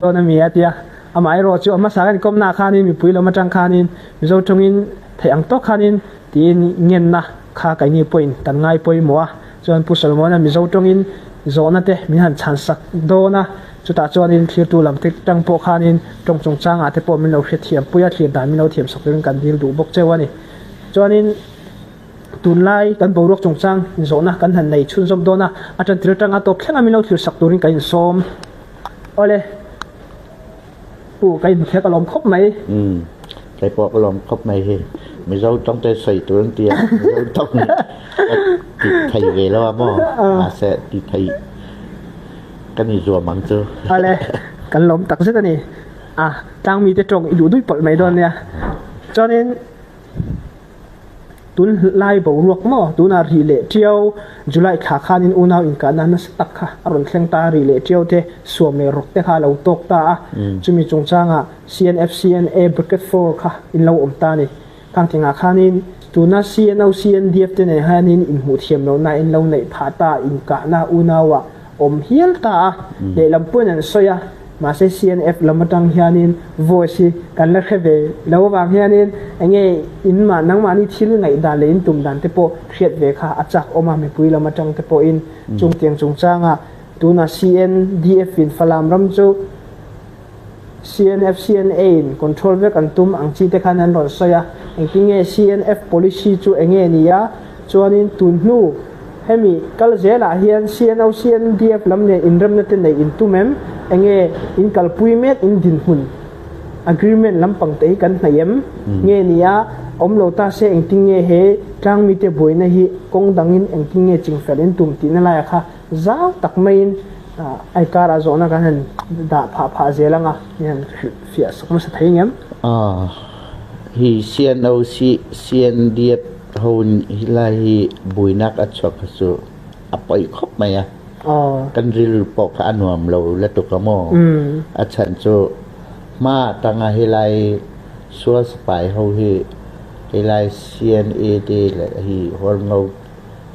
Dawn a mi a tia. Amaherawhchu a hmasa kan kawmnak khanin mipui lam atang khanin Mizo tawngin theih ang tawk khanin tiin ngenna kha keini pawhin kan ngai pawimawh a. Chuan Pu Solomon-a Mizo tawngin zawhna te min han chhansak dawn a, chutah chuanin thlirtu lam te tang pawh khanin tawng chungchangah te pawh min lo hrethiam pui a, thlir dan min lo thiamsak turin kan dil duh bawk cheu a ni. Chuanin tunlai kan boruak chungchang zawhna kan han nei chhunzawm dawn a, a tantir atanga tawp thleng a min lo thlirsak turin kan insawm. Awle, pu ka inhmu ka lawm khawp mai. Umm, kei pawh ka lawm khawp mai hi. Mizo tawng te sawi tur an ti a, Mizo tawng hi ka ti thei ve lo a maw? Mahse ti thei ka ni zuam ang chu. Awle, kan lawm tak zet a ni. A, tlangmi te tawng i duh duih pawlh mai dawn nia. Chuanin. Tun lai boruak maw? Tunah rih leh ṭiau, July thla khanin unau inkahna nasa tak kha a rawn thleng ta a, rih leh ṭiau te, suam leh rawk te kha a lo tawk ta a. Chumi chungchangah CNFCNA Bracket Four kha in lo awm ta a ni. Khang tingah khanin tuna CNOCNDF te nen hianin inhmuh thiam lohna in lo neih phah ta, inkahna unauah awm hial ta a, lehlam pawhin an sawi a, mahse CNF lam atang hianin voice hi kan la hre ve lo avang hianin enge in mah nangmahni thil ngaihdan leh in tum dan te pawh hriat ve kha a chak awm a, mipui lam atang te pawhin chungtiang chungchanga tuna CNDF in Falam ram chu CNF CNA in control vek an tum ang chi te khan an rawn sawi a, engtin nge CNF policy chu enge ni a, chuanin tun hnu hemi kal zelah hian CNO CNDF lam nen inremna te neih in tum em, enge in kalpui mek in dinhmun agreement lampang te hi kan hnaih em nge ni a, awm lo ta se engtin nge he tlangmite buaina hi kawng dangin engtin nge chingfel in tum tihna laiah kha Zau tak maiin ai karah zawhna kan han dah phah phah zel anga mi han hrilh fiah sak hmasa thei ngem? Hi CNO CNDF ho hi lai hi buinak a chuak kha cu a poi khop mai a. Kan rilru pawh kha a nuam lo lutuk a maw. A chan cu hma tanga hi lai sual sipai ho hi hi lai CNA te le hi Hualngo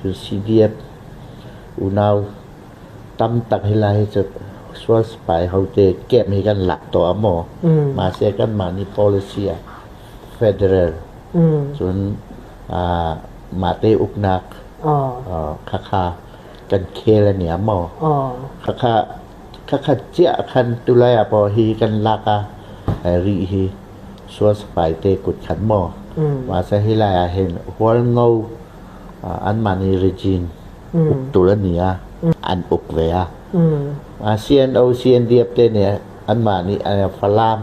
cu CDF Unau tam tak hi lai hi cu sual sipai hote camp hi kan lak tuah maw? Mahse kanmah nih policy ah federal cun mahte uknak khakha kan khel a nia maw? Khakha khakha ciah khan tulai ah pawh hi kan lak ah rih hi sual sipai te kut khan maw? Mahse hi lai ah hin Hualngo Anmah nih regime uk tur an ni a, an uk ve a. CNO, CNDF te nih anmah nih Falam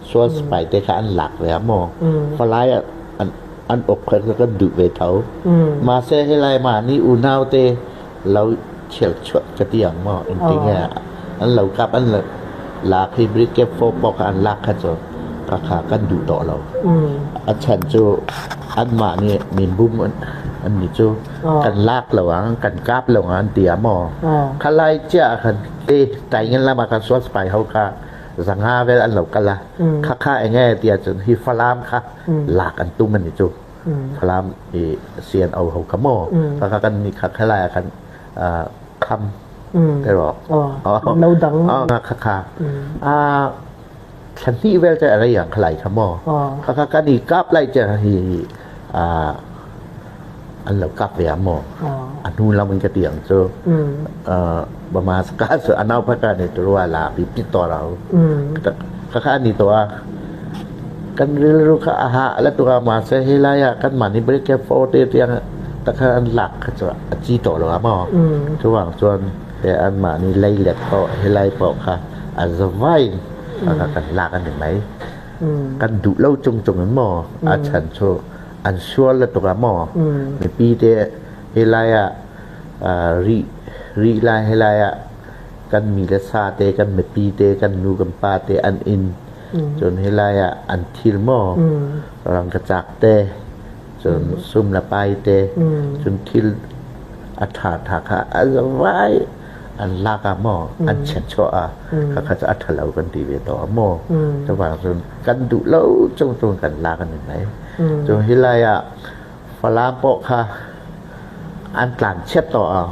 sual sipai te kha an lak ve a maw? Falai an uk kha kan duh ve tho. Mahse helai mah nih unau te lo chialchuah ka ti ang maw? Engtin nge an lo kap an lak hi Brigade 4 pawh kha an lak kha cu kha kan duh tawh lo. A chan cu anmah nih min bum an nih cu kan lak lo ang kan kap lo ang an ti a maw? Kha lai cia khan e taingen lam ah khan sual sipai ho kha zanga vel an lo kal a. Kha kha enge ti ahcun hi Falam kha lak an tum an ni cu. Falam i CNO ho kha maw? Kha kan nih kha khalai ah khan kham te rawh. Lo dang. Kha kha. Thla hnih vel te a rei ang khalai kha maw? Kha kha kan i kap lai te hi an lo kap ve ang maw? A hnu lam in ka ti ang cu. Bama ska cu anau pa ka ni turwa la pi pi to rau. Kha kha ani to a kan rilru kha a ha la tua ma se hi lai ah kan mah nih break fo te tiang takha an lak kha cu a ci to lo a maw? Cuwang cun he an mah nih leilet pawh helai pawh kha a zavai kan lak an i mei. Kan duh lo cungcung in maw a chan cu an sual le tuk ah maw mipi te helai ah rih rih lai helai ah kan mi le sa te kan mipi te kan nu kan pa te an inn cun helai ah an thil maw rangkachak te cun sum le pai te cun thil a ṭha ṭha kha a zavai an lak ah maw an chiatchuah ah khakha cu a ṭhalo kan ti ve to ah maw cuvang cun kan duh lo cung cun kan lak an i mei cun hi lai ah Falam pawh kha an tlan chiat to ah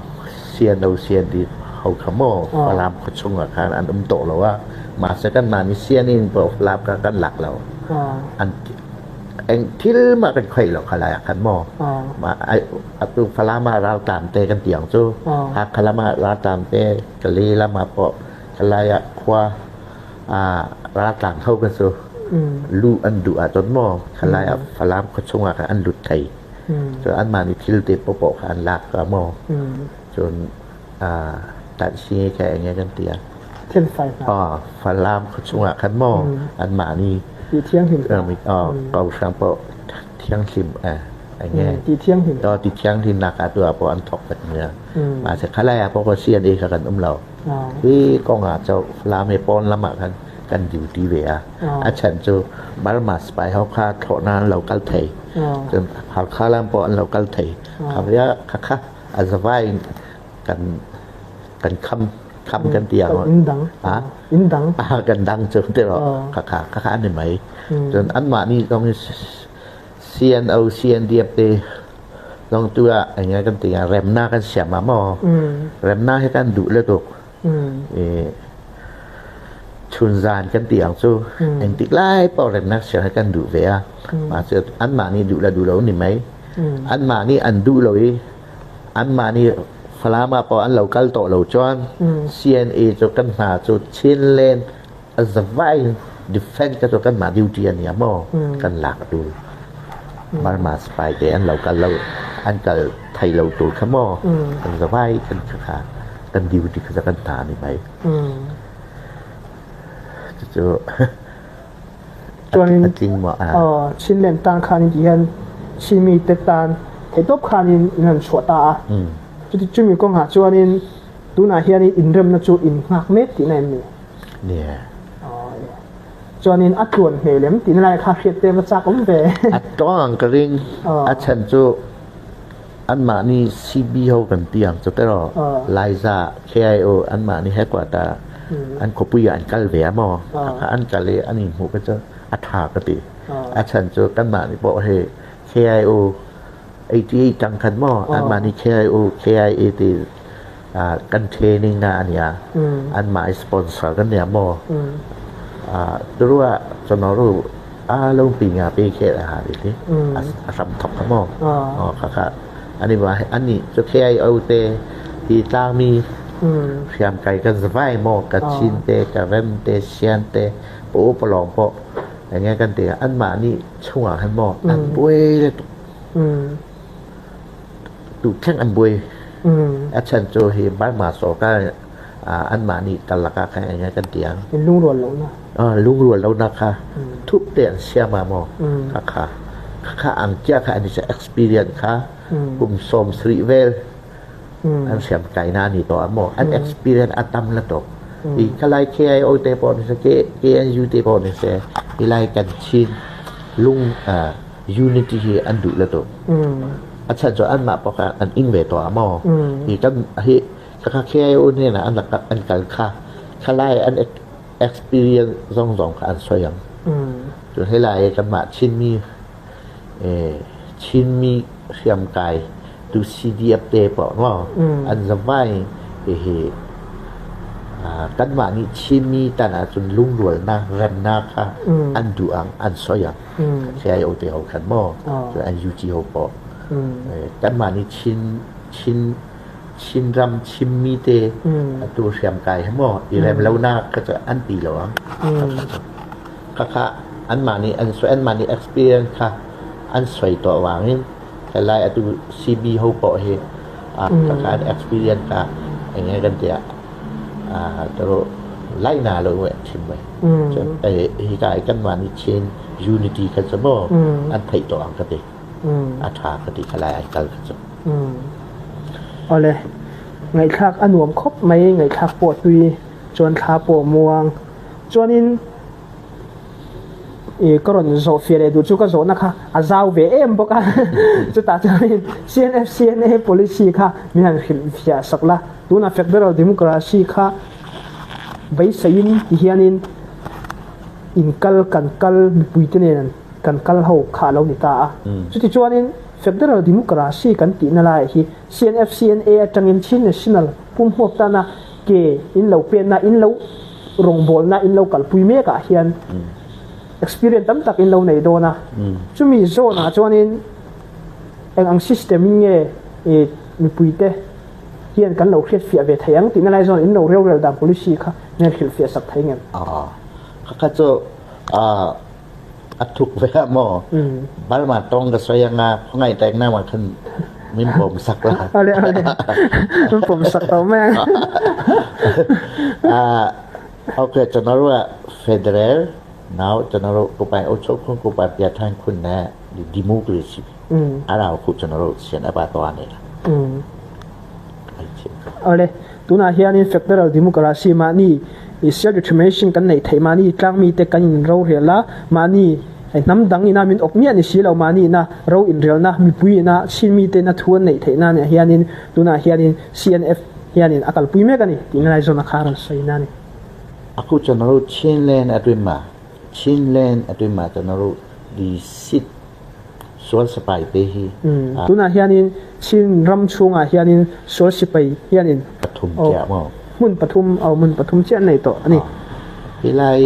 CNO CND ho kha maw Falam khuachung ah khan an um to lo ah. Mahse kanmah nih sianginn paoh lap kha kan lak lo. An eng thil mah kan khoih lo kha lai ah khan maw. Mah atu Falam ah raltlam te kan tiang cu. Hakha lam ah raltlam te, Kale lam ah pawh Kalay ah khua raltlam tho kan cu. Luh an duh ahcun maw Kalay ah Falam khuachung ah khan an lut thei. Cun anmah nih thil te paohpaoh kha an lak ka maw. Cun tansi kha enge kan ti ah Thenfai hna. Falam khuachung ah khan maw anmah nih ti thianghlim ko hrang paoh thianghlim enge ti thianghlim ti thianghlim nak ah tu ah paoh an thok vet nia ma se khalai ah paoh CNA kha kan um lo hi kong ah cho Falam he pawn lam ah khan kan duty ve a a chan cu Burma spy ho kha thlawhna an lo kal thei cun Halkha lam pawh an lo kal thei kha kha kha a zavai in kan kan kham kham kan ti ang in dang in dang kan dang cu ti ro kha kha kha kha an ni mai cun anmah nih zong CNO CNDF te zong tu ah enge kan ti remna kan siam ma maw remna hi kan duh le tuk chunzan kan ti ang cu engtik lai paoh remnak siam hi kan duh ve a mah cu anmah nih duh le duh lo ni mei anmah nih an duh lo i anmah nih Falam ah paoh an lo kal tawh lo cun CNA cu kan hna cu Chinland a zavai defend ka cu kanmah duty an ia maw kan lak tul Burma spy te an lo kal lo an kal thei lo tu kha maw kan zavai kan kha kan duty kha kan ta ni mai cu Chuanin a tling maw Chinland tan khan in ti hian Chinmi te tan theitawp khan in in han chuah ta a cuti chumi kong ah chuanin tunah hian inremna chu in nghak mek tihna em ni chuanin a tluan hmel em tihna lai kha hriat te va chak awm ve a tawng ka ring a chan cu anmah nih CB ho kan ti ang cu tero Laiza KIO anmah nih headquarter an khuapi ah an kal ve a maw an kal i an in hmuh ka cu a tha ka ti a chan cu kanmah nih pawh hi KIO 88 tang khan maw anmah nih KIO KIA ti kan training na ania anmah sponsor kan nia maw turua chanoru a lo pi nga pe khe a ha ti a hram thok kha maw kha kha ani ma ani chu KIO te hi tlangmi hriam kai kan zavai maw ka chin te ka rem te sian te po palong po enge kan te an ma ni chungah han maw an buai le tu thleng an buai a chan cu hi Burma sorkar anmah nih karlak ah khan enge kan ti ang lungrual lo na lungrual lo na kha thup te an siam ma maw kha kha kha ang chia kha an experience kha kum som sri vel an siam kai na ni to mo an experience atam la to i kalai KIO te pon se KNU te pon se ilai kan chin lung unity hi an duh le to a chan cu anmah pakha an ing ve to maw hi kan hi kha KIO ne na an an kal kha khalai an experience zong zong kha an soi ang cu helai kanmah Chinmi Chinmi hriamkai tu CDF te paoh no an zavai hihi kanmah nih Chinmi tan ahcun lungrualnak remnak kha an duh ang an soi ang KIO te ho khan maw NUG ho paoh kanmah nih Chin Chin Chinram chimmi te atu hriamkai he maw i rem lonak kha cu an ti lo ang khakha anmah nih an soi anmah nih experience kha an soi to wangin helai atu CB ho paoh hi khakha an experience kha enge kan tiah taro lai na lo we chim we hi ka kan mah nih Chin unity kha cu maw an theih to ang ka ti a tha ka ti khalai ai kal kha cu Ole ngaihthlak a nuam khop mai ngaihthlak pawh tui chuan thla pawh muang chuanin i ka rawn zawh fiah leh duh chu ka zawhna kha a zau ve em bawk a chutah chuanin CNF CNA policy kha min han hrilh fiah sak la tunah federal democracy kha beiseiin ti hianin in kal kan kal mipuite nen kan kal ho kha a lo ni ta a chuti chuanin federal democracy kan tihna lai hi CNF CNA atangin Chin National pumhmuak tana ke in lo penna in lo. rawngbawlna in lo kalpui mekah hian experience tam tak in lo nei dawn a. Chumi zawnah chuanin eng ang system in nge i mipuite hian kan lo hriatfiah ve thei ang tihna lai zawn in lo rorel dan policy kha min hrilhfiah sak thei ngem? Kha kha chu a thuk ve a maw? Balma tawng ka sawi anga khawngaih taikna mah khan min pawm sak la. Ale ale min pawm sak tawh mai ang. Okay, ကျွန်တော်တို့က Federal နောက်ကျွန်တော်တို့ကိုပိုင်အုပ်ချုပ်ခွင့်ကိုပိုင်ပြဋ္ဌာန်းခွင့်နဲ့ဒီ democracy အဲ့ဒါကိုခုကျွန်တော်တို့ရှင်အပါသွားနေတာ အဲ့ချစ် Ale tunah hianin Federal Democracy mahni self determination kan neih theih mahni tlangmi te kan in rorel a, mahni hnam dang ina min awk miah ni si lo mahni ina ro inrelna mipui ina chhinmi te ina thu an neih theih na nih hianin tunah hianin CNF hianin a kalpui mek a ni tih na lai zawn a kha a rawn sawi na a ni. အခုကျွန်တော်တို့ Chinland အတွင်းမှာ Chinland အတွင်းမှာကျွန်တော်တို့ဒီစစ် sual sipai te hi Tunah hianin Chin ram chhungah hianin sual sipai hianin pathum chiah maw? Hmun pathum aw hmun pathum chiah an nei tawh a ni. Helai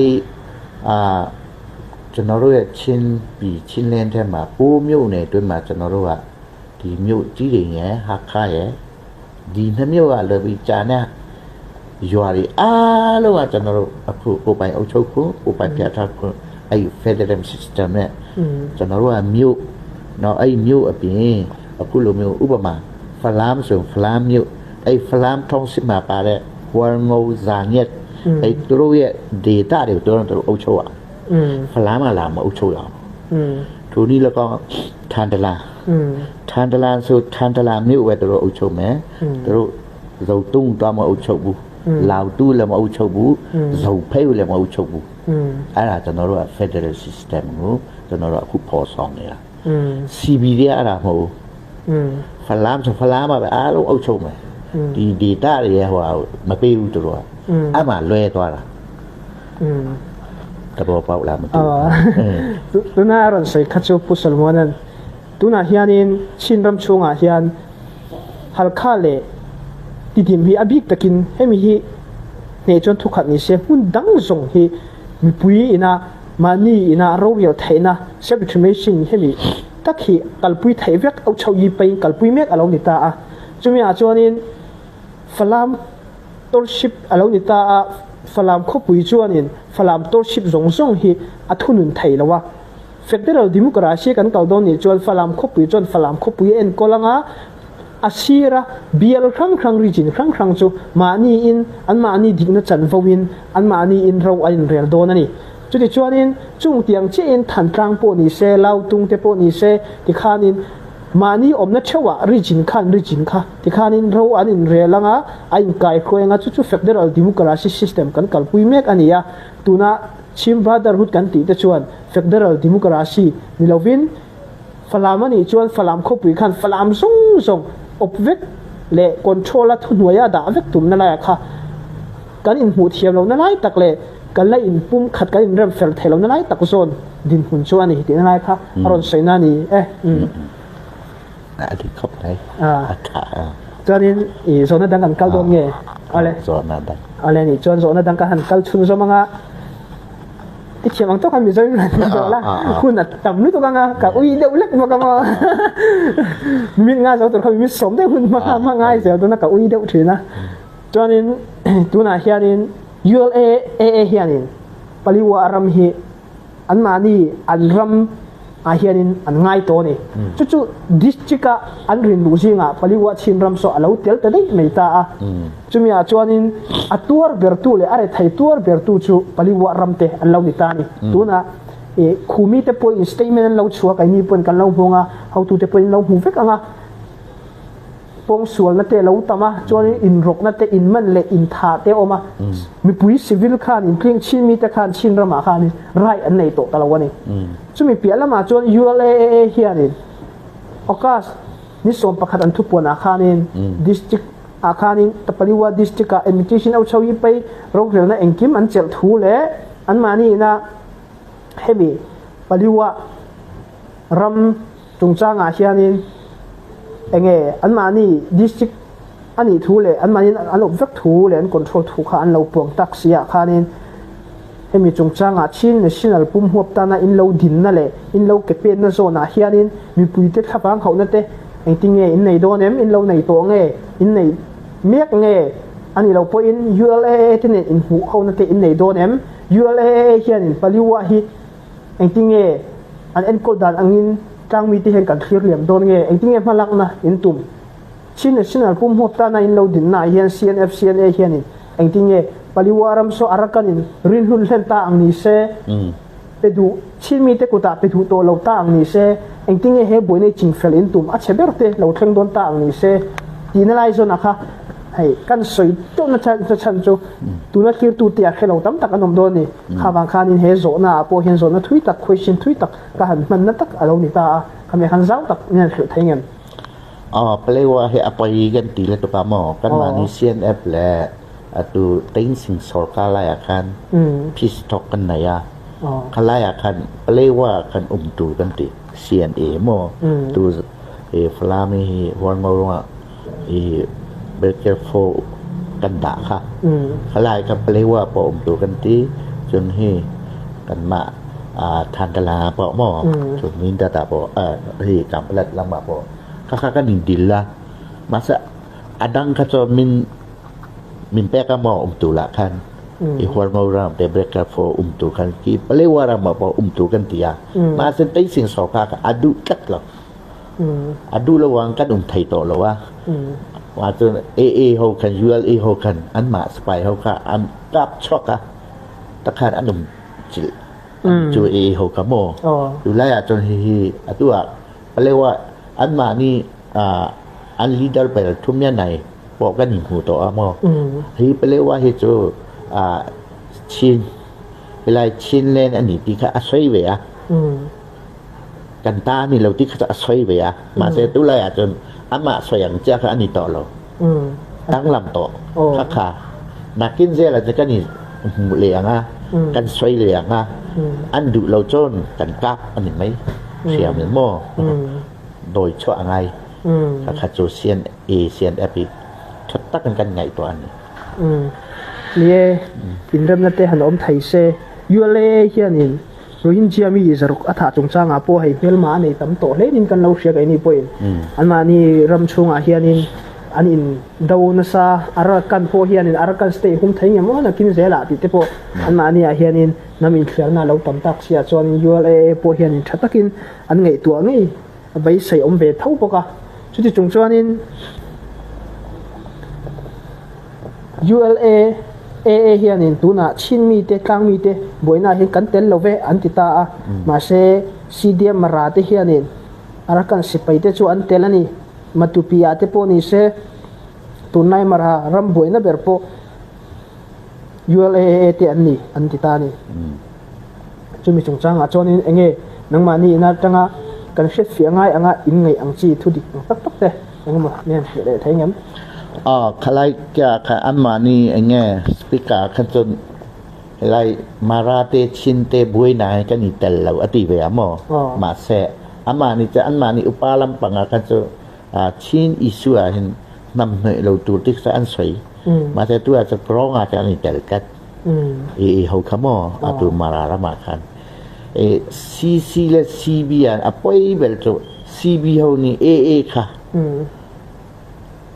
ကျွန်တော်တို့ရဲ့ချင်းပြည် Chinland ထဲမှာ ပိုးမြို့နယ်အတွင်းမှာကျွန်တော်တို့ကဒီမြို့ကြီးတွေရယ်ဟာခါရယ်ဒီနှစ်မြို့ကလွယ်ပြီးကြာတဲ့ရွာတွေအားလုံးကကျွန်တော်တို့အခုကိုပိုင်အုပ်ချုပ်ခွင့်ကိုပိုင်ပြဋ္ဌာန်းခွင့်အဲ့ Federal System နဲ့ကျွန်တော်တို့ကမြို့နော်အဲ့မြို့အပြင်အခုလိုမျိုးဥပမာဖလမ်ဆိုဖလမ်မြို့အဲ့ဖလမ်ထုံးစစ်မှာပါတဲ့ဝမ်ငိုဇာညက်အဲ့သူတို့ရဲ့ data တွေတို့တို့အုပ်ချုပ်อ่ะဖလမ်ကလာမအုပ်ချုပ်ရအောင်ထိုနည်း၎င်းထန်တလာထန်တလာဆိုထန်တလာမြို့ပဲသူတို့အုပ်ချုပ်မယ်သူတို့ဇုံတုံးတော့မအုပ်ချုပ်ဘူးလောင်တူးလည်းမအုပ်ချုပ်ဘူးဇုံဖဲလည်းမအုပ်ချုပ်ဘူးအဲ့ဒါကျွန်တော်တို့က Federal System ကိုကျွန်တော်တို့အခုဖော်ဆောင်နေတာ CB တွေအဲ့ဒါမဟုတ်ဘူးဖလမ်ဆိုဖလမ်ပါပဲအားလုံးအုပ်ချုပ်မယ်ဒီ data တွေဟိုမပေးဘူးသူတို့ကအဲ့မှာလွဲသွားတာတဘောပေါက်လားမသိဘူး Tuna a rawn sawi kha chu Pu Salmuanan tunah hianin Chin ram chhungah hian Halkha leh Tidim hi a bik takin hemi hi hneh chuan thukhat ni se hmun dang zawng hi mipui ina mahni ina rorel theihna self determination hemi tak hi kalpui theih vek auh chhoh yi peiin kalpui mek a lo ni ta a. Chumi ah chuanin Falam Township a lo ni ta a, Falam khawpui chuanin Falam Township zawng zawng hi a thunun thei lo a. Federal Democracy kan kal dawn nih chuan Falam khawpui chuan Falam khawpui a enkawl anga a sira bial hrang hrang region hrang hrang chu mahni in an mahni dikna chanvo in an mahni in ro a inrel dawn a ni. Chuti chuanin chung tiang chiahin Thantlang pawh ni se, Lautung te pawh ni se tikhanin mahni awmna theuhah region khan region kha tikhanin ro an inrel anga a inkaihruai anga chu chu Federal Democracy system kan kalpui mek a ni a. Tuna Chin Brotherhood kan tih te chuan Federal Democracy ni lovin Falam a nih chuan Falam khawpui khan Falam zawng zawng awp vek leh control a thuhnuaia dah vek tumna laiah kha kan inhmuh thiam lohna lai tak leh kan la inpum khat kan inrem fel theih lohna lai tak zawn dinhmun chu a ni tihna lai kha a rawn sawina a ni e. A dik khawp mai. A tha a. Chuanin i zawhna dang kan kal dawn nge? Ale. Zawhna dang. Ale nih chuan zawhna dang ka han kal chhun zawm anga i thiam ang tawk a Mizo in rawn zawh la hun a tam lutuk anga ka ui deuh lek bawk a maw. Mimit nga zo tur kha mimit sawm deuh hun hma hma ngai zel dawn a ka ui deuh thin a. Chuanin tunah hianin ULAAA hianin Paliwa ram hi Anmahni an ram ah hianin an ngai tawh a ni. Chu chu district a an rin luh zingah Paliwa Chin ram saw a lo tel ta daih mai ta a. Chumi ah chuanin a tuar bertu leh a rethei tuar bertu chu Paliwa ram te an lo ni ta a ni. Tunah ih Khumi te pawhin statement an lo chhuak a, ini pawhin kan lo hmu ang a, hotute pawhin an lo hmu vek ang a. Pawngsualna te a lo tam a, chuanin inrawkna te, inman leh inthah te a awm a. Mipui civil khan intling chin mite khan Chin ramah khanin right an nei tawh ta lo a ni. Chumi piah lamah chuan ULAAA hianin August ni 11 an thupuanah khanin district ah khanin Tapaliwa district ah administration au chho hi pei rorelna engkim an chelh thu leh anmahni ina hemi Paliwa ram Chungchangah hianin enge anmahni district a nih thu leh anmahni an awp vek thu leh an control thu kha an lo puang tak si ah khanin Hemi chungchangah Chin National pum huap tana in lo dinna leh in lo ke penna zawnah hianin mipuite thlavang hauhna te engtin nge in nei dawn em? In lo nei tawh nge? In nei mek nge? A nih loh pawhin ULAA te nen inhmuh hona te in nei dawn em? ULAA hianin Paliwa hi engtin nge an enkawl dan angin tlangmite hian kan thlir liam dawn nge? Engtin nge hmalakna in tum? Chin National pum huap tana in lo dinna ah hian CNF, CNA hianin engtin nge Paliwa ram saw Arakan in rinhlun hlen ta ang ni se, pe duh Chin mite kutah pe duh tawh lo ta ang ni se, engtin nge he buaina i chingfel in tum a chhe ber te lo thleng dawn ta ang ni se tihna lai zawnah kha hei kan sawi deuhna chhan chu tuna thlirtute ah hre lo tam tak an awm dawn a ni. Kha vang khanin he zawhna ah pawh hian zawhna thui tak, question thui tak ka han hmanna tak a lo ni ta a, khami khan zau tak min han hrilh thei ngem? Aw, Palewa hi a poi kan ti le tuk ah maw kanmah nih CNF le atu Teinsing sorkar lai ah khan peace talk kan nei a. Kha lai ah khan Palewa kan umtu kan ti CNA maw tu Falam hi Hualngo ruangah i Berkel Fo kan dah kha. Kha lai kha Palewa pa umtu kan ti. Cun hi kanmah Thantala paoh maw cun Mindat ah paoh hi Kanpalet lam ah paoh khakha kan in dil la. Masa a dang kha cu min min pek ah maw umtu lah khan i Hualngo ram te Breaker fo umtu khan ki Palewa ram ah paoh umtu kan ti ah mah sin Teising sawka kha a duh tlat lo. A duh lo ang kan um thei tawh lo a. Wa cun AA ho khan ULA ho khan anmah spy ho kha an kap chuak a takhan an um cil cu e ho ka maw tu lai ah cun hihi atu ah Palewa anmah nih an leader pel thum ya nai pawh kan in hmu tawh a maw hi Palewa hi cu Chin hilai Chinland ani ti kha a soi ve a kan ta ni lo ti kha a soi ve a mah se tu lai ah cun amah soi ang chia kha ani tawh lo danglam tawh kha kha nakin zel ah kan i hmu le anga kan soi le anga an duh lo cun kan kap ani mai thiam in maw doi chuah ngai kha kha cu CNA CNF i that tak in kan ngaih tuah ani. Nie inremna te han awm thei se ULA hianin Rohingya mi zaruk a thah chungchangah pawh hei hmelma a nei tam tawh hlein kan lo hria keini pawhin anmahni ram chhungah hianin an in do nasa Arakan pawh hianin Arakan state hum thei ngem aw nakin zelah tih te pawh anmahni ah hianin hnam inthliarna a lo tam tak sia chuanin ULAA pawh hianin tha takin an ngaihtuah ngei a beisei awm ve tho bawk a chuti chung chuanin ULA AA hianin tunah Chin mite, tlang mite buainaah hian kan tel lo ve an ti ta a. Mahse, CDM Mara te hianin Arakan sipai te chu an tel a ni. Matupi ah te pawh ni se, tunlai Mara ram buaina ber pawh ULAA te an ni an ti ta a ni. Chumi chungchangah chuanin enge nangmahni ina atanga kan hriatfiah ngai anga inngaih ang chi thu dik ang tak tak te engemaw min han hrilh leh thei ngem? Aw, khalai kia kha anmahni enge speaker kha cun helai Mara te Chin te buaina hi kan i tel lo a ti ve a maw? Mahse, amah nih cun anmah nih upa lampang ah khan cu Chin issue ah hin hnamhnawih lo tur ti kha an soi. Mahse tu ah cun Krawng ah cun an i tel tlat. I ho kha maw atu Mara ram ah khan CC le CB ah a poi bel cu CB ho nih AA kha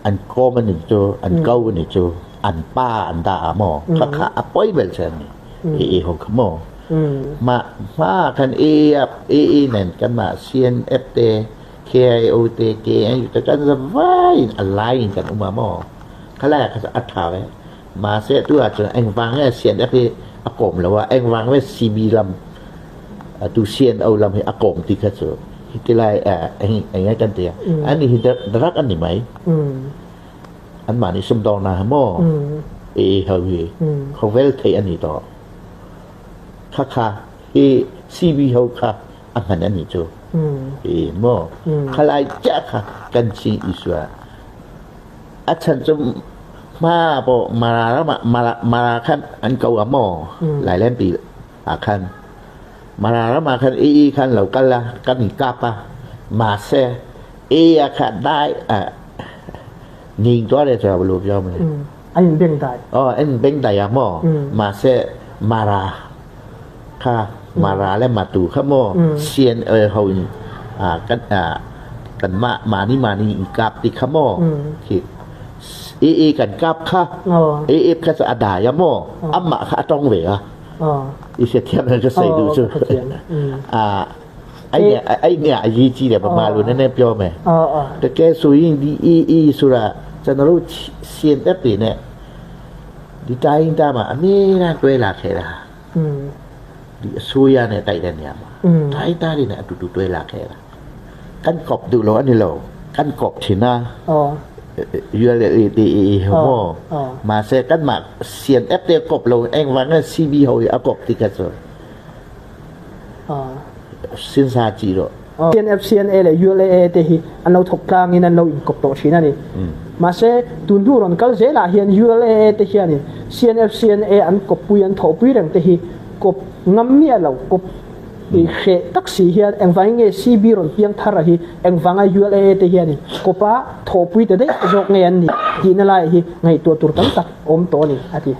an kawm an cu an ko an cu an pa an da ah maw kha kha a poi bel cu ni AA ho kha maw mah hma khan AA AA nen kanmah CNF te KIO te KNU te kan zavai in a lai in kan um ah maw khalai ah kha a tha ve Mahse tu ahcun engvang nge CNF hi a kawm lo ah engvang nge CB lam atu CNO lam hi a kawm ti kha cu hi lai eng kan ti ani hi darak an ni mai an mah nih sumdawng na maw e ho hi khovel thei ani to kha kha hi CB ho kha a hman ani cu e maw khalai cha kha kan chi isua A chan cu hma paw Mara ram ah Mara, Mara khan an ko ah maw Lailenpi ah khan Mara ram ah khan ii khan lo kal ah kan i kap ah ma se e ah kha dai ah ning tuah le tuah lu pyom le An in beng dai. Oh an beng dai ah maw ma se Mara. Kha Mara le Matu kha maw CNA ho in kan kan mah mani mani in kap ti kha maw khi AA kan kap kha AA kha cu a dai a maw amah kha a tong ve a i se thiam na ka sei du cu a ai ne ai ne a yi chi le ma lu ne ne pyo me တကယ်ဆိုရင်ဒီ AA ဆိုတာကျွန်တော်တို့ CNF တွေနဲ့ဒီတိုင်းတာမှာအမြဲတမ်းတွဲလာခဲ့တာဒီအစိုးရနဲ့တိုက်တဲ့နေရာမှာတိုင်းသားတွေနဲ့အတူတူတွဲလာခဲ့တာကန်กบดูโลอันนี้โลกันกบชินะ ULA ဟောมาเซกันมา CNF เตกบโลเองว่างั้น CB ဟိုအกบติကဆိုစဉ်းစားကြည့်တော့ CNF CNA le ULA te hi an lo thok tlang in an lo in kop tawh thin a ni. Mahse tun hnu rawn kal zelah hian ULA te hianin CNF CNA an kawppui an thawhpui reng te hi kawp ngam miah lo kawp i hreh tak si hian engvangin nge CB rawn piang thar a hi engvanga ULA te hianin kawpa thawhpui ta daih zawk nge an nih tihna laiah hi ngaihtuah tur tam tak a awm tawh a ni a ti.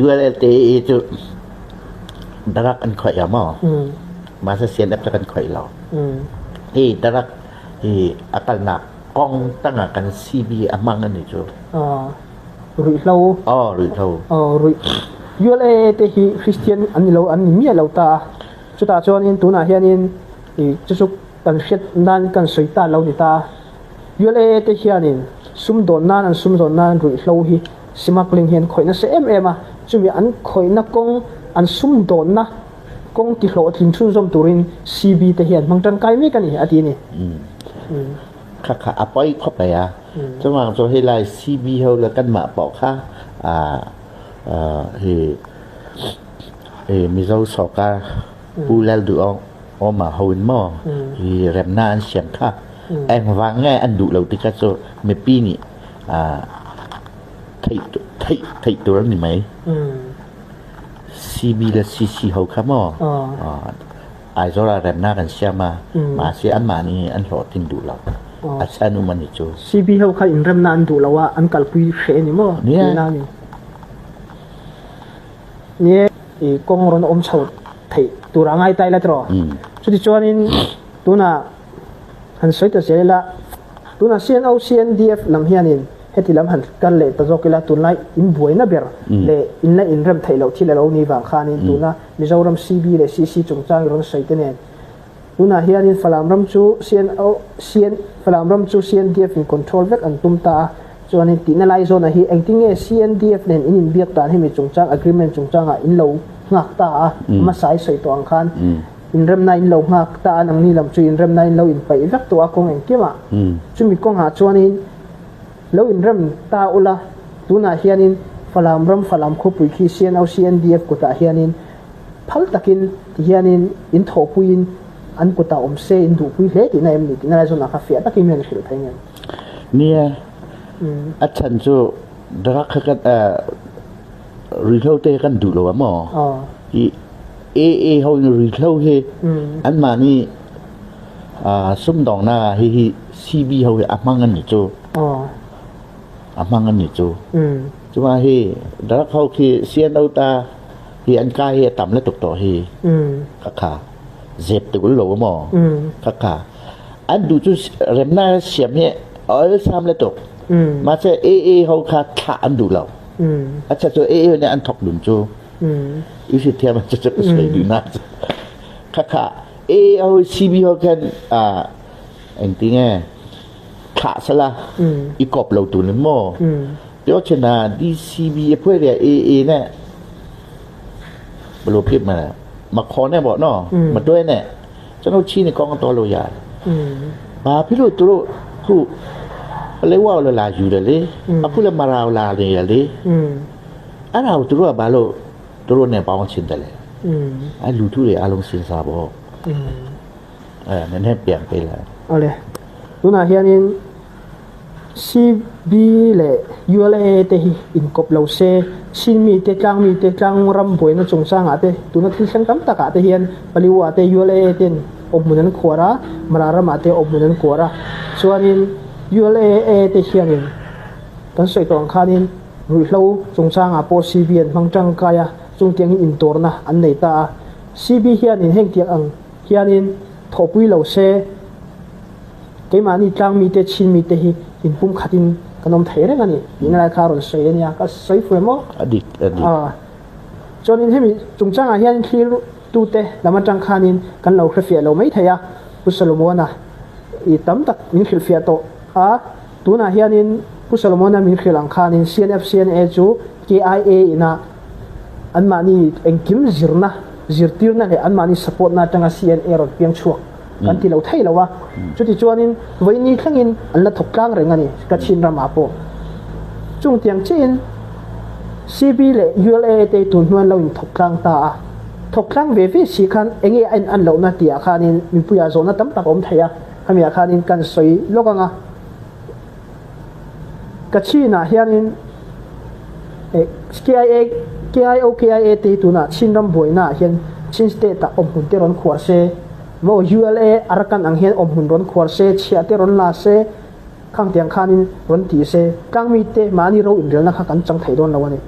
ULA te cu darak an khoih a maw? Mah CNF cu kan khoih lo. Hi darak hi a kalnak kong tangah kan CB a hmang an i cu. Ruihhlo. Oh, ruihhlo. Oh, ruih. ULA te hi Christian an ni lo an ni miah lo ta. Chutah chuan in tunah hian in i chu kan hriat nan kan soi ta lo ni ta. ULA te hianin sumdawn nan an sumdawn nan ruihhlo hi smuggling hi an khawih nasa em em a, chumi an khawihna kawng an sumdawnna kawng ti hlawhtling chhunzawm turin CB te hian hmang tangkai mek a ni a ti a ni. Khakha a poi khawp mai a. Chuvang chu helai CB ho le kanmah pawh kha hi Mizo sawrkar Pu Lal Duh Awma ho in maw hi remna an siam kha engvang nge an duh lo ti kha chu mipi nih theih tur an ni mai. CB le CC ho kha maw Aizawl ah remnak an siam a mahse anmah nih an hlawhtlin duh lo. A chan um an i cu. CB ho kha in remnak an duh lo ah an kalpui hreh ni maw? Nia. Ni i kong ron om chho thei tur a ngai tai la tro. Chuti chuan in tuna han soi ta zel la tuna CNO CNDF lam hianin heti lam han kal leh ta zawk ila tunlai in buaina ber leh in la inrem theih loh thil a lo ni vang khanin tuna Mizoram CB leh CC chungchang i rawn sawi te nen tunah hianin Falam ram chu CNO CN Falam ram chu CNDF in control vek an tum ta a chuanin tihna lai zawnah hi engtin nge CNDF nen in inbiak dan hemi chungchang agreement chungchangah in lo nghak ta a hmasa i sawi tawh ang khan Inremna in lo nghak ta a, nangni lam chu inremna in lo inpaih vek tawh a kawng engkimah. Chumi kawngah chuanin lo inrem ta ula, tunah hianin Falam ram Falam khawpui khi CNO CNDF kutah hianin phal takin tihianin in thawhpuiin an kutah awm se in duhpui hle tihna em ni tihna lai zawnah kha fiah takin hian hrilh thei ngem. Nia, a chhan chu drug kha kan Rihlo te kan duh lo a maw? Hi AA ho in rihlo hi anmah nih sumdawngnak ah hihi CB ho hi a hmang an ni cu. A hmang an ni cu. Cuma hi drug ho khi CNO ta hi an kai hi a tam le tuk to hi. Khakha zep tuk lo maw? Khakha an duh cu remna siam hi ol sam le tuk. Mah AA ho kha thlah an duh lo. A chat cu AA nih an thok dun cu. I si thiam cu cu soi duh na. Khakha AA ho CB ho khan engti nge thlah sala i kop lo tu nin mo. ပြောချင်တာဒီ CB အဖွဲ့တွေ AA နဲ့ဘယ်လိုဖြစ်မလဲမခေါ်နဲ့ပေါ့နော်မတွဲနဲ့ကျွန်တော်ချီနေကောင်းတော့လို့ရတယ်။ဘာဖြစ်လို့သူတို့ခုပလဲဝါလလာယူတယ်လေအခုလည်းမရာလာနေရလေ။အဲ့ဒါကိုသူတို့ကဘာလို့သူတို့နဲ့ပေါင်းချင်တယ်လဲ။အဲ့လူထုတွေအလုံးစဉ်းစားပေါ့။အဲ့နည်းနည်းပြန်ပေးလိုက်။ဟုတ်လေ။ခုနhianin CB leh ULA te hi inkawp lo se, Chin mite, tlang mite, tlang ram buaina chungchangah te, tuna thil thleng tam takah te hian Paliwa te ULA ten awmhmun an khuar a, Mara ramah te awmhmun an kuar a. Chuanin ULA te hianin kan sawi tawh ang khanin ruihhlo chungchangah pawh CB an hmang tangkai a, Chung tiang in intorna an nei ta a. CB hianin heng tiang ang hianin thawhpui lo se keimahni tlangmi te Chinmi te hi inpumkhat in kan awm thei reng a ni tihna lai kha a rawn sawi a nia. Ka sawi fu em aw? A dik, a dik. Chuanin hemi chungchangah hian thlirtute lam atang khanin kan lo hrefiah lo mai thei a, Pu Solomona i tam tak min hrilhfiah tawh a, tunah hianin Pu Solomona min hrilh ang khanin CNFCNA chu KIA ina anmahni engkim zirna, zirtirna leh anmahni support-na atanga CNA rawn piang chhuak kan ti lo thei lo a. Chutichuanin vawiini thlengin an la thawk tlang reng a ni, Kachin ramah pawh. Chung tiang chiahin CB leh ULA te tun hnuan lo inthawk tlang ta a. Thawk tlang ve ve si khan enge a in an lohna tihah khanin mipuiah zawhna tam tak a awm thei a, khamiah khanin kan sawi lawk ang a. Kachin-ah hianin KIA, KIO KIA te hi tunah Chin ram buainaah hian Chin state-ah awmhmun te rawn khuar se, maw ULA Arakan ang hian awmhmun rawn khuar se, chhiah te rawn la se, khang tiang khanin rawn ti se, tlangmite mahni ro inrelna kha kan chang thei dawn lo a ni.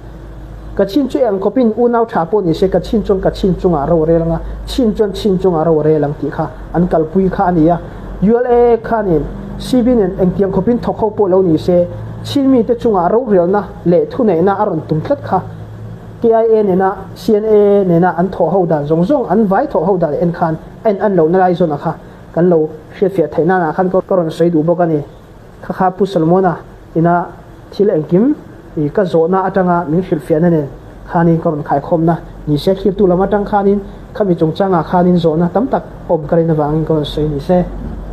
Kachin chu eng khawpin unau tha pawh ni se, Kachin chuan Kachin chungah ro a rel ang a, Chin chuan Chin chungah ro a rel ang tih kha an kalpui kha a ni a. ULAA khanin CB nen engtiang khawpin thawk ho pawh lo ni se, Chin mite chungah rorelna leh thuneihna a rawn tum tlat kha. KIA nena CNA nena an thawh ho dan zawng zawng, an vai thawh ho dan en khan a in an lohna lai zawn a kha kan lo hriatfiah theih nanah khan ka rawn sawi duh bawk a ni. Kha kha Pu Solomona ina thil engkim i ka zawhna atanga min hrilhfiahna nen khanin ka rawn khaikhawmna ni se, thlirtu lam atang khanin khami chungchangah khanin zawhna tam tak awm ka rin avangin ka rawn sawi ni se.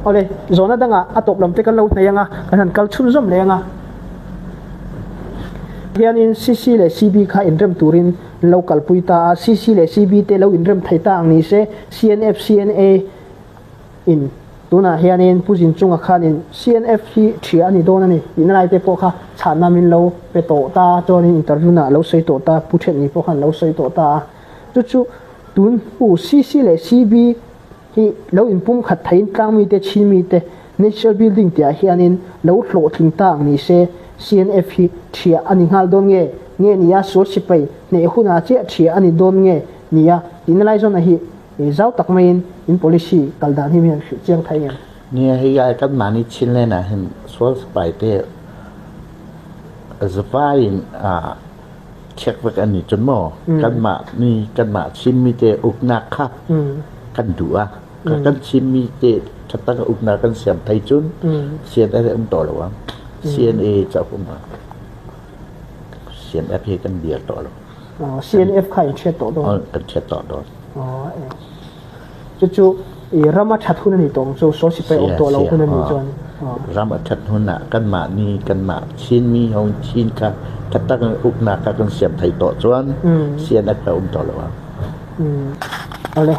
Awle, zawhna dangah a tawp lam te kan lo hnaih anga kan han kal chhunzawm leh anga. Hianin CC leh CB kha inrem turin an lo kalpui ta a, CC leh CB te lo inrem thei ta ang ni se, CNF, CNA in tunah hianin Pu Zinchunga khanin CNF hi ṭhia a ni dawn a ni tihna lai te pawh kha chhanna min lo pe tawh ta, chuanin interview na lo sawi tawh ta, Pu Ṭhetni pawh khan lo sawi tawh ta a, chu chu tun hu CC leh CB hi lo inpumkhat theiin tlangmite, Chinmite National Building tihah hianin lo hlawhtling ta ang ni se, CNF hi ṭhia a ni nghal dawn nge? Nge nia sual sipai hneh hunah chiah ṭhia a ni dawn nge nia tihna lai zawna hi zau tak maiin in policy kal dan hi min han hrilh chiang thei ngem? Nia hei ai kan mahni Chinland ah hin sual sipai te zavai in check vek an ni cun maw kanmah nih kanmah Chinmi te uknak kha kan duh a kan Chinmi te thatak uknak kan siam thei cun CNA um to lo ang CNA ca um ang CNF hi kan dir to lo. CNF kha in thiat to dawn. Kan thiat to dawn. Chu chu i ram a that hun ani tawng chu so sipai awm tawh lo hun ani chuan. Ram a that hun ah kanmah nih kanmah Chinmi ho Chin kha thatak in uknak kha kan siam thei tawh chuan CNF kha um tawh lo ang. Ole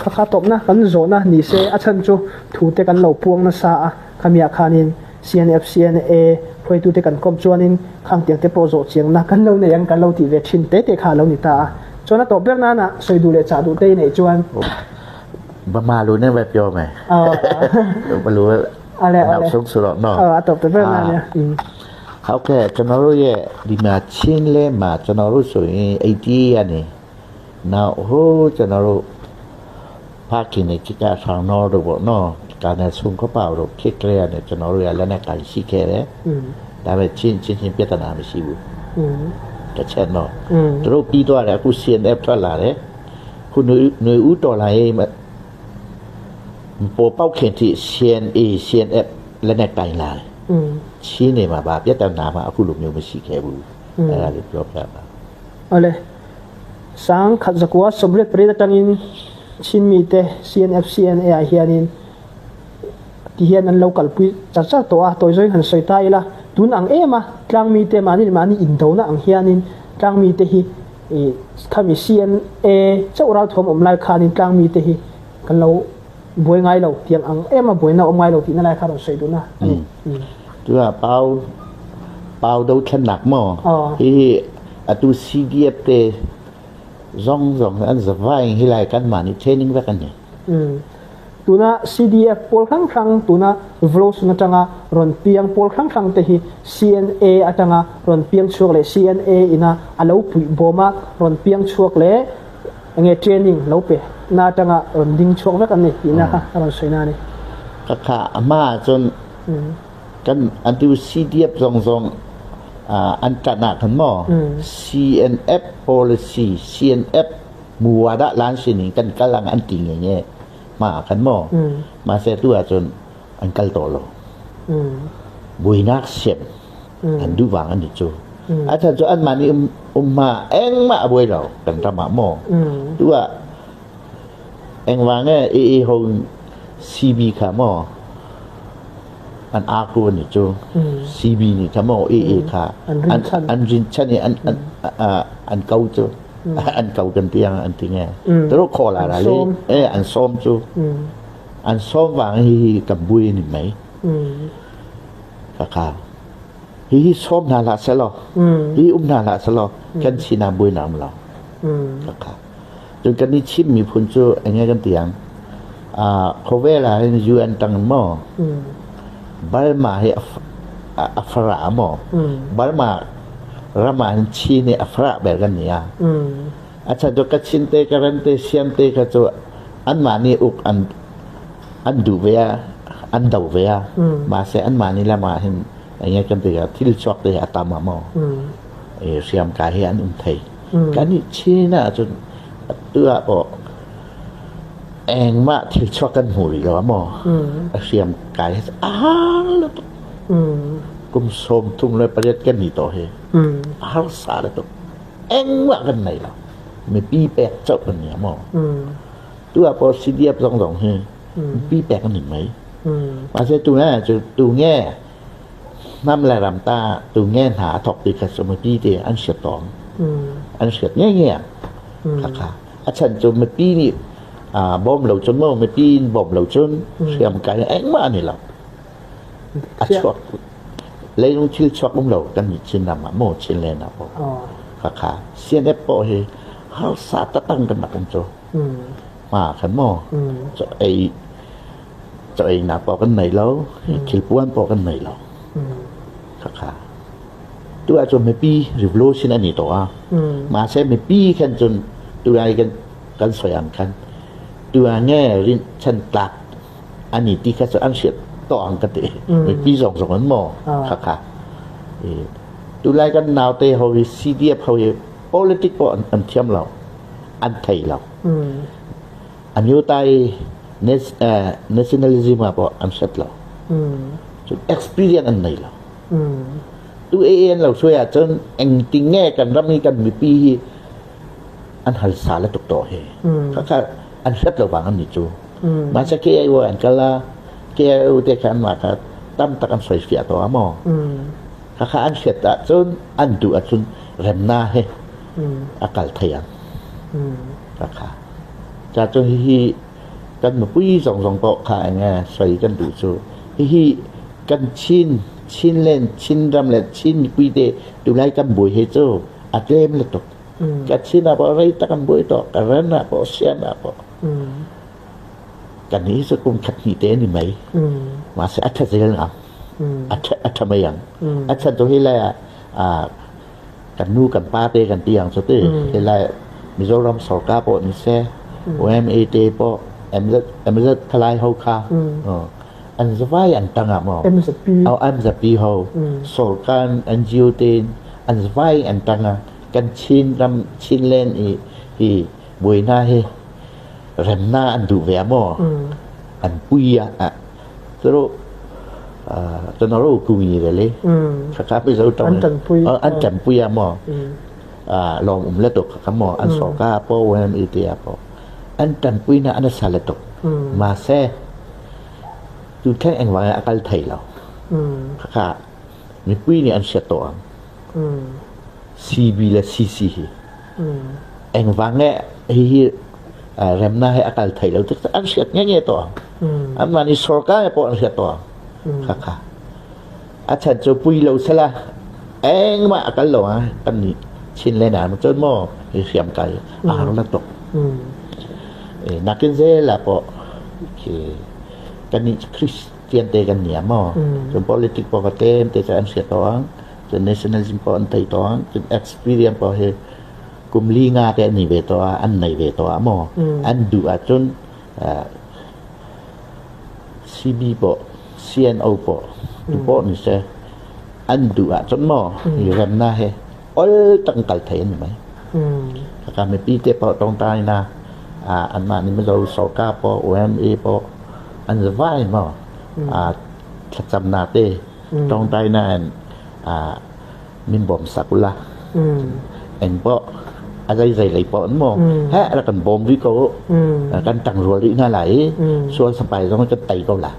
kha kha tawpna kan zawhna ni se a chhan chu thu te kan lo puang nasa a khamiah khanin CNF CNA hruaitute kan kawm chuanin khang tiang te pawh zawh chiangna kan lo nei ang kan lo tih ve thin te te kha a lo ni ta a. Chuan a tawp ber nana sawi duh leh chah duh te i neih chuan. Bama lu nen vai pio mai. Ba lu nau sung su lo no. A tawp ta ber na nia. ဟုတ်ကဲ့ကျွန်တော်တို့ရဲ့ဒီမှာချင်းလဲမှာကျွန်တော်တို့ဆိုရင်80ကနေနောက်ဟိုးကျွန်တော်တို့ဖခင်နဲ့ချစ်ကဆောင်တော့တို့ပေါ့နော်ကာနဲ့ဆုံးခပောက်တို့ဖြစ်ကြရတယ်ကျွန်တော်တို့ရလက်နဲ့ကန်ရှိခဲ့တယ်ဒါပေမဲ့ချင်းချင်းချင်းပြဿနာမရှိဘူးတစ်ချက်တော့သူတို့ပြီးသွားတယ်အခု CNF ထွက်လာတယ်ခုຫນွေຫນွေဦးတော်လာရေးပေါ်ပေါက်ခင်ထိ CNA CNF လက်နဲ့တိုင်လာတယ်ချင်းနေမှာပါပြဿနာမှာအခုလိုမျိုးမရှိခဲ့ဘူးအဲ့ဒါလေးပြောပြပါ ဟုတ်လေsang khat zakua somriat pariat atangin Chinmi te CNF CNA ah hianin ti hian an lo kalpui char char tawh a tawi zawin han sawi ta ila tun ang em a tlangmi te mahni leh mahni indona ang hianin tlangmi te hi ih khami CNA chauh ralthuam awm lai khanin tlangmi te hi kan lo buai ngai lo tiang ang em a buaina awm ngai lo tihna lai kha rawn sawi duhna a ni. Tua pau pau do thlennak maw hi hi atu CDF te zong zong an zavai hi lai kan mah nih training vek an ni. Tuna CDF pawl hrang hrang tuna Vlosun atanga rawn piang pawl hrang hrang te hi CNA atanga rawn piang chuak leh CNA ina alo puih bawma rawn piang chuak leh enge training lo pe na atanga rawn ding chuak vek an ni tihna kha a rawn sawi na a ni. Khakha a hma ahcun kan an tu CDF zong zong an ṭanh ah khan maw CNF policy CNF muwadah lan sining kan kal ang an ti nge nge ma khan maw ma se tu ahcun an kal to lo buinak siam an duh wang an cu a chan cu an mah nih um ma eng ma a buai lo kan ram ah maw tu ah eng wang e e ho CB kha maw an aku an cu CB nih kha maw AA kha an rin chan i an an ko cu an ko kan tiang an ti nge taro kho la ra le e an som cu an som wang hi hi kan bui ni mai ka ka hi hi som hna hlah selaw hi um hna hlah selaw kan china bui nam lo ka ka cun kan i chim miphun cu enge kan tiang khawvel ah hin UN tang maw Burma hi a fara maw Burma ram ah hin Chin hi a fara bel kan ni a a chan cu Kachin te Karen te Siam te kha cu anmah nih uk an an duh ve a an do ve a mahse anmah nih lam ah hin enge kan ti thil chuak te a tam a maw hriam kai hi an um thei kan i Chin ah cun tu ah pawh engmah thil chuak kan hmu rih lo maw a hriam kai a har le tuk kum 38 kan ni to hi a harsa le tuk engmah kan nei lo mipi pek chauh kan ni maw tu ah pawh CDF zong zong hi mipi pek kan ni mei mahse tu ne cu tu nge nam le ram ta tu nge hna thok ti kha mipi te an siat tawng an siat nge nge kha kha a chan cu mipi nih bawm lo cun maw mipi in bawm lo cun hriam kai engmah ani lo a chuak leilung thil chuak um lo kan nih Chin ram ah maw Chin len ah maw kha kha CNF pawh hi harsa tatang kan rak um cu ma khan maw cho ei cho ei nak pawh kan nei lo thil puan pawh kan nei lo kha kha tu ah cun mipi revolution ani to a ma se mipi khan cun tu ai kan kan soi ang khan tu ah nge rin chan tlak ani ti kha cu an hriat to ang ka ti mipi zong zong an maw kha kha tu lai kan naute ho hi CDF ho hi politic po an thiam lo an thei lo amyutai nationalism ah po an set lo cun experience an nei lo tu AN lo suai ah cun eng ting nge kan ram hi kan mipi hi an hal sa le tuk to hi kha kha an hret lo bang an ni cu masa KIO an kal a KIO te kha an mah kha tam tak an soi fiah to a maw kha kha an hriat ah cun an duh ahcun remna he a kal thei ang kha kha cha cun hihi kan mupui zong zong pawh kha enge soi kan duh cu hihi kan Chin Chinland Chinram le Chin mipui te tulai kan buai he cu a tlem le tuk ka chin ah pawh rei tak an buai tawh ka ren ah pawh sian ah pawh kan hi cu kum khat hnih te ni mei mase a tha zel ang a tha a tha mei ang a chan tu hi lai ah kan nu kan pa te kan ti ang chu ti hi lai Mizoram sarkar pawh ni se OMA te pawh MZ MZ thalai ho kha an zavai an tang ah maw MZP MZP ho sarkar NGO te an zavai an tang ah kan Chin ram Chinland i hi buaina hi remna an duh ve maw an pui ah turu tonoro kungi ve le khakha pi zo tong an tan pui a maw lawm um le tuk kha maw an soka po wen i tia po an tan pui na an sa le tuk ma se tu thleng eng wang akal thei lo khakha mipui nih an siat to ang CB le CC hi engvang nge hihi remna he akal thei lo tik an hriat nge nge to an man i sorkar he pawh an hriat to kha kha a chan cu pui lo sela engmah akal lo a kan nih Chin le na cun maw hi hriam kai a har na tuk nakin zel ah pawh. Khi kan nih Christian te kan nia maw? Cun politic pawh ka tem te cu an hria tawng. Cun nationalism pawh an tei tawng. Cun experience pawh hi kum li nga te an ni ve to ah an nei ve to ah maw? An duh ahcun CB pawh CNO pawh tu pawh ni seh an duh ahcun maw hi remnak he ol tang kal thei an mai. Ka mipi te pawh tawngtai na anmah nih Mizo sorkar pawh OMA pawh an zavai maw thlacamnak te tawngtai na in min bawm sak ula eng pawh a zei zei lei pawh an maw he ra kan bawm rih ko kan tang rual rih hna lai i sual sapai zong kan tei ko la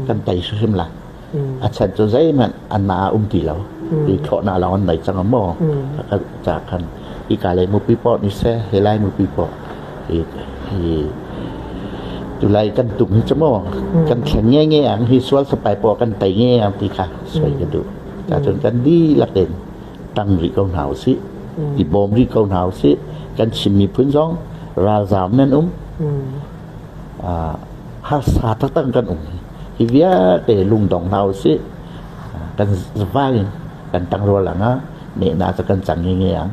kan tei hrim la a chan cu zeihmanh anmah ah um ti lo i thlawhnak lawng an nei cang maw ca khan hika lei mupi pawh ni seh hi lai mupi pawh hi hi tulai kan tum hi cu maw kan thlen nge nge ang hi sual sapai pawh kan tei nge ang ti kha soi ka duh ca cun kan dihlak in tang rih ko hna usih i bawm rih ko hna usih kan Chin miphun zong ralzam nan um harsa taktak kan um hi vialte lungdong hna usih kan vai in kan tangrual ang ah nehna cu kan cang nge nge ang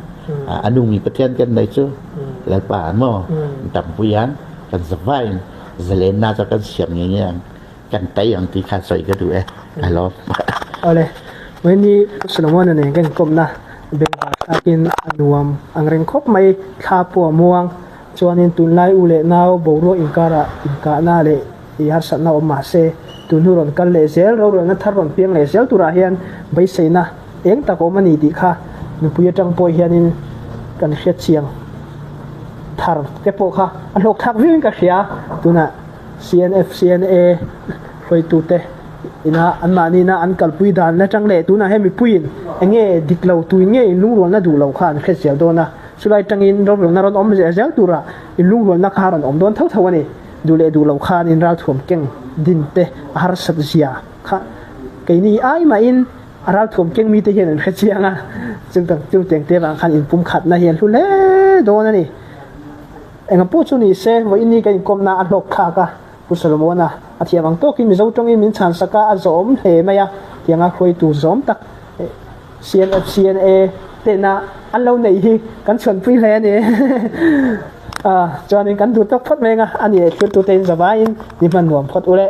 a nungmi Pathian kan nei cu Lalpa maw tampui ang kan zavai in zalenna cu kan siam nge nge ang kan tei ang ti kha soi ka duh e alo Ole ni Solomon ne kan komna bengvar thlakin anuam angreng khop mai thla pu muang Chuanin tunlai u leh nau boruak inkarah inkahna leh i harsatna awm mah se, tun hnu rawn kal leh zel, rorelna thar rawn piang leh zel turah hian beiseina eng tak awm a ni tih kha mipui atang pawh hianin kan hriatchiang thar te pawh kha a hlawkthlak viauin ka hria. Tunah CNF, CNA hruaitute ina anmahniina an kalpui dan atang leh tunah hian mipuiin eng nge dik lo tuin nge inlungrualna duh lo kha an hretzial dawn a. Chulai tangin rorelna rawn awm zel zel turah inlungrualna kha rawn awm dawn tho tho a ni. Duh leh duh lo khan in ralthuam keng din te a harsat zia kha keini ai mahin a ralthuam keng mite hian an hre chiang a, chung teng te vang khan inpumkhatna hi an hlu hle dawn a ni. Enga pawh chu ni se, vawiin kan inkawmna a hlawk thlak a, Pu Solomona a thiam ang tawkin Mizo tawngin min chhan sak a, a zawm hle mai a, tianga hruaitu zawm tak CNF, CNA tehna an lo neih hi kan chhuanpui hle a ni. Chuanin kan duh tawk phawt mai ang a, a ni e, thiltute in zavaiin ni hman nuam phawt u le.